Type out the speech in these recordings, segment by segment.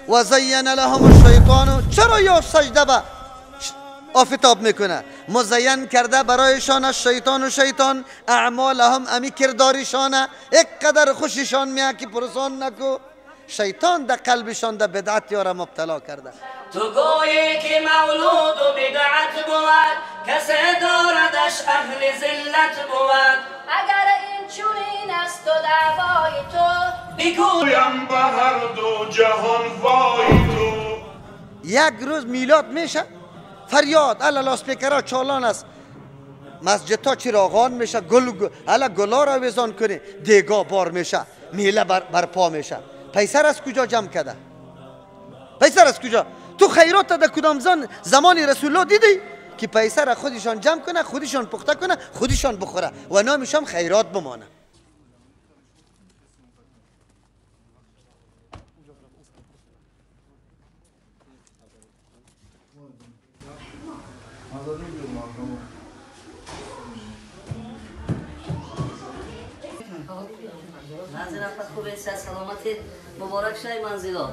و زین لهم الشیطان. چرا یا سجده به آفتاب میکنه؟ مزین کرده برایشان شیطان و شیطان اعمالهم، امی کردارشانه، قدر خوششان میاد که پرسان نکو. شیطان در قلبشان در بدعت یارا مبتلا کرده. تو گویی که مولود و بدعت بود، کسی داردش اهل ذلت بود. اگر این چنین است و دعوای تو، بگویم به هر دو جهان وای تو. یک روز میلاد میشه، فریاد الا لاسپیکرها چالان است، مسجدها چراغان میشه، گل الا گلا را ویزان کنه، دیگا بار میشه، میله برپا میشه. پیسر از کجا جمع کرده؟ پیسر از کجا؟ تو خیرات در کدام زمان رسول الله دیدی که پیسر خودشان جمع کنه، خودشان پخته کنه، خودشان بخوره و نامشان خیرات بمانه؟ خوبه، سلامتی، مبارک شای منزلا.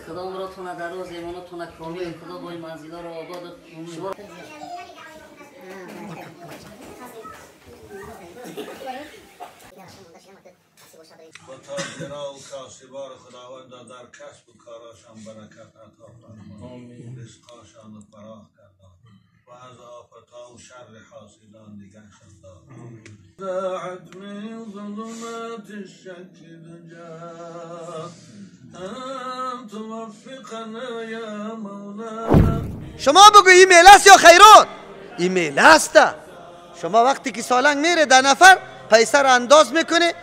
خدا عمرتون دراز، ایمانتون کامل، خدا با این منزلا رو آباد شما. با تاجرا و کاسبار خداوند در کسب و کاراشان برکت عطا فرما، رزقاشان فراخ گردان و از آفتها و شر حاسدان نگهشان دار. زاحت من ظلمات الشك دجا أن توفقنا یا مولانا. شما بگو این میله است یا خیرات؟ این میله است. شما وقتی که سالنگ میره ده نفر پیسه را انداز میکنه،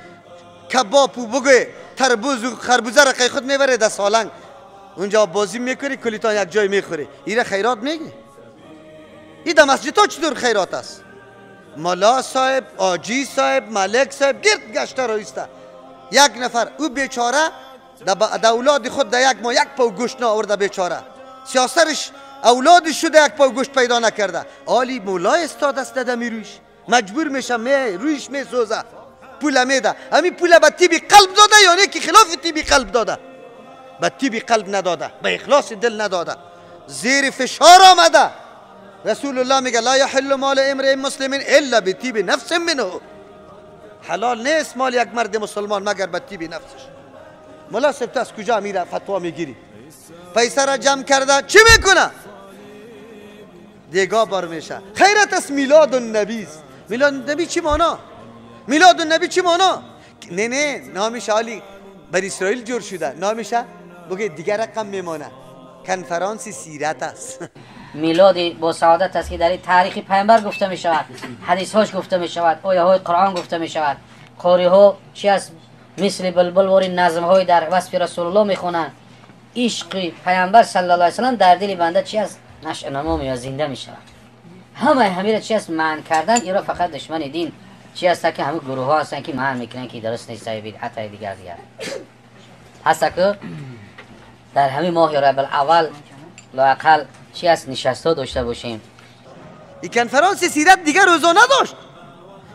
کباب و بگو تربوز و خربوزه را قی خود میبره ده سالنگ، اونجا بازی میکنی، کلیتان یک جای میخوری، ایره خیرات میگی؟ این در مسجد ها چطور خیرات است؟ ملا صاحب، آجی صاحب، ملک صاحب گرد گشته رایسته. یک نفر او بیچاره در اولاد خود در یک ماه یک پاو گوشت نآورده، بیچاره سیاسرش اولادش شده یک پاو گوشت پیدا نکرده. آلی مولا استاد است دمی رویش مجبور میشه، می رویش میسوزه، پول میده. همین پول به طیب قلب داده یا نه که خلاف طیب قلب داده؟ به طیب قلب نداده، به اخلاص دل نداده، زیر فشار آمده. رسول الله میگه لا یحل مال امرئ مسلم الا بطیب نفس منه. حلال نیست مال یک مرد مسلمان مگر به طیب نفسش. ملا صاحب از کجا میره فتوا میگیری؟ پیسه را جمع کرده چی میکنه؟ دیگا بار میشه. خیرت است میلاد النبی است. میلاد النبی چی معنا؟ میلاد النبی چی معنا؟ نه نه نامش علی بر اسرائیل جور شده، نامش بگه دیگر رقم میمانه. کنفرانس سیرت است. میلاد با سعادت است که در تاریخ پیامبر گفته می شود، حدیث هاش گفته می شود، آیه های قرآن گفته می شود، قاری ها چی است مثل بلبل واری نظم های در وصف رسول الله می خوانند. عشق پیامبر صلی الله علیه و سلم در دل بنده چی است نشأ نما می زنده می شود. همه همین چی است منع کردن ایرا فقط دشمن دین چی است که همه گروه ها هستن که منع میکنن که درست نیست، بدعت دیگر دیگر هست که در همین ماه ربیع الاول لااقل چی از نشستا داشته باشیم. این کنفرانس سیرت دیگر روزا نداشت،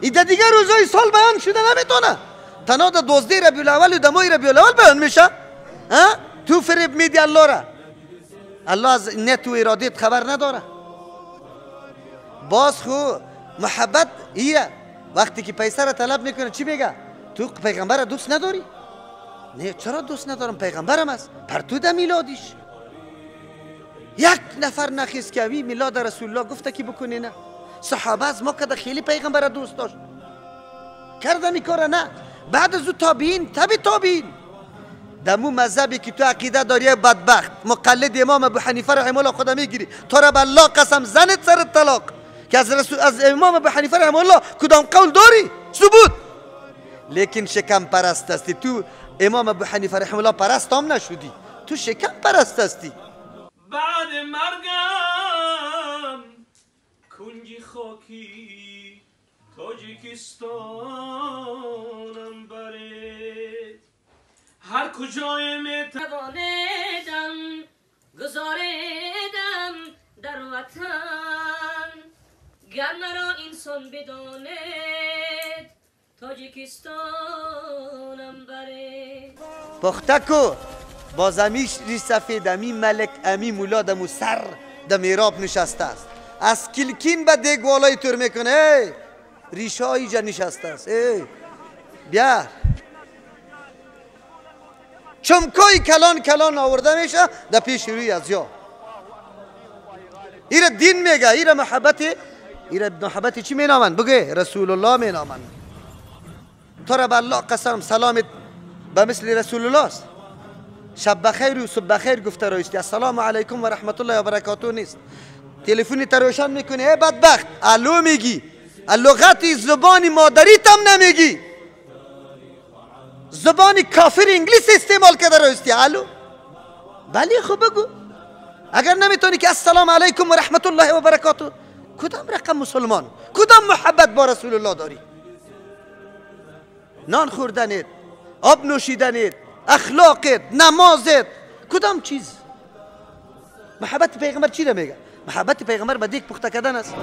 این دیگر روزای سال بیان شده نمیتونه. تنها در 12 ربیع الاول و دمای ربیع الاول بیان میشه. تو فریب میدی الله را، الله از نیت و ارادت خبر نداره. باز خو محبت ایه وقتی که پیسه را طلب میکنه چی میگه؟ تو پیغمبر دوست نداری؟ نه چرا دوست ندارم، پیغمبرم است. پرتو ده میلادیش یک نفر نخیست که اوی میلاد رسول الله گفته که بکنی. نه صحابه از ما که خیلی پیغمبر دوست داشت کردم این کار. نه بعد از او تابعین، تبع تابعین، دمو مذهبی که تو عقیده داری بدبخت مقلد امام ابو حنیفه رحمه الله خدا میگیری، تو را به الله قسم زنت سر طلاق که از رسول از امام ابو حنیفه رحمه الله کدام قول داری ثبوت؟ لیکن شکم پرست هستی تو. امام ابو حنیفه رحمه الله پرست هم نشدی، تو شکم پرست هستی. بعد مرگم کنجی خاکی تاجیکستانم برید، هر کجای میتوانیدم گذاریدم در وطن، گر مرا انسان بدانید تاجیکستانم برید. پخته کو باز امی ریش سفید، امی ملک، امی مولا دمو سر در میراب نشسته است. از کلکین به دیگوالای تور میکنه. ای ریشه های اینجا نشسته است. ای بیا چمکای کلان کلان آورده میشه در پیش روی از یا. ایره دین میگه، ایره محبت، ایره محبت چی مینامن؟ بگه رسول الله مینامن. تو را به الله قسم سلامت به مثل رسول الله است. شب بخیر و صبح بخیر گفته رایستی، السلام علیکم و رحمت الله و برکاته نیست. تلفن روشن میکنی، ای بدبخت الو میگی، لغت زبان مادریت هم نمیگی، زبان کافر انگلیس استعمال کرده رایستی الو. بله خب بگو، اگر نمیتونی که السلام علیکم و رحمت الله و برکاته، کدام رقم مسلمان، کدام محبت با رسول الله داری؟ نان خوردنت، آب نوشیدنت، اخلاقت، نمازت، کدام چیز؟ محبت پیغمبر چی را میگه؟ محبت پیغمبر به دیگ پخته کردن است.